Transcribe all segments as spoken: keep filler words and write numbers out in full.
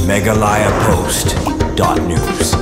Meghalaya Post dot news.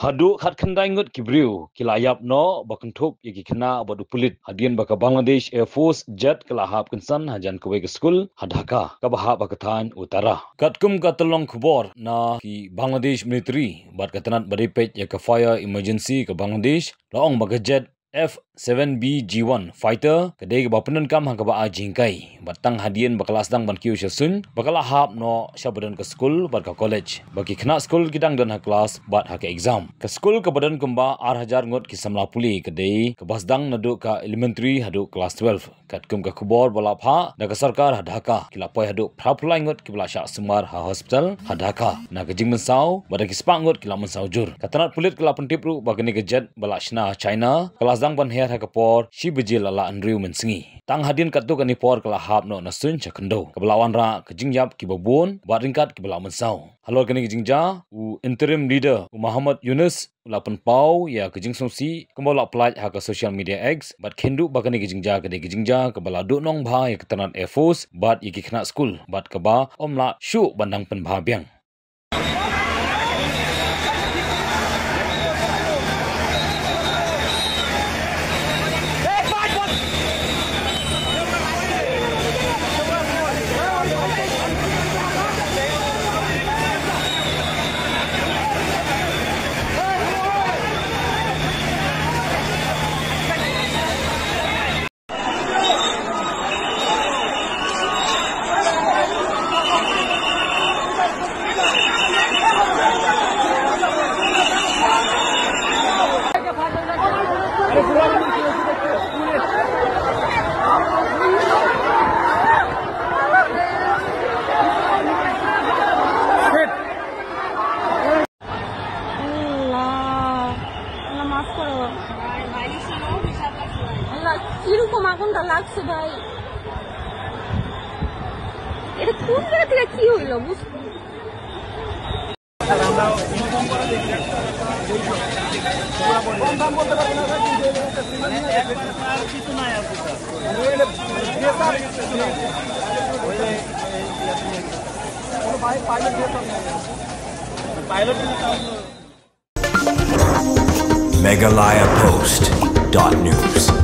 Haduh khatkhyndai ngut ki briew ki la ïap noh ba kynthup ïa ki khynnah bad u pulit hadien ba ka Bangladesh Air Force jet ka la hap kynsan hajan kawei ka skul ha Dhaka kaba hap ha ka thaiñ Uttara. Katkum ka tyllong khubor na ki Bangladesh military bad ka tnat ba dei peit ïa ka fire emergency ka Bangladesh, la ong ba ka jet F seven B G one fighter ka dei kaba pyndonkam ha kaba ai jingkai bad tang hadien ba ka la sdang ban kiew sha suiñ ba ka la hap noh sha ba don ka skul bad ka college ba ki khynnah skul ki dang don ha klas bad ha ka exam. Ka skul kaba don kumba ar hajar ngut ki samla pule ka dei kaba sdang naduh ka elementary haduh klas twelve. Katkum ka khubor ba la phah da ka sorkar ha Dhaka, ki la poi haduh phra phew lai ngut kiba la shah sumar ha hospital ha Dhaka na ka jingmynsaw bad da ki spah ngut ki la mynsaw jur. Ka tnat pulit ka la pyntip ruh ba kane ka jet ba la shna ha China ka la sdang ban her ha ka por shi baje la lah hynriew mynsngi. Tang hadien katto katne por ka la hap noh na suiñ sha khyndew kaba la wanrah ka jingïap kiba bun bad ryngkat kiba la mynsaw. Halor kane ka jingjia, u interim leader u Muhammad Yunus u la pynpaw ïa ka jingsngewsih kumba u la pyllait ha ka social media X bad kynduh ba kane ka jingjia ka dei ka jingjia kaba la duhnong bha ïa ka tnat Air Force bad ïa ki khynnah skul bad kaba ym lah shuh ban dang pynbha biang. আল্লাহ, আল্লাহ মাফ করো। আল্লাহ, কিরকম আগুনটা লাগছে ভাই, এটা কোন জায়গা থেকে কি হইলো বুঝ- Meghalaya Post dot news.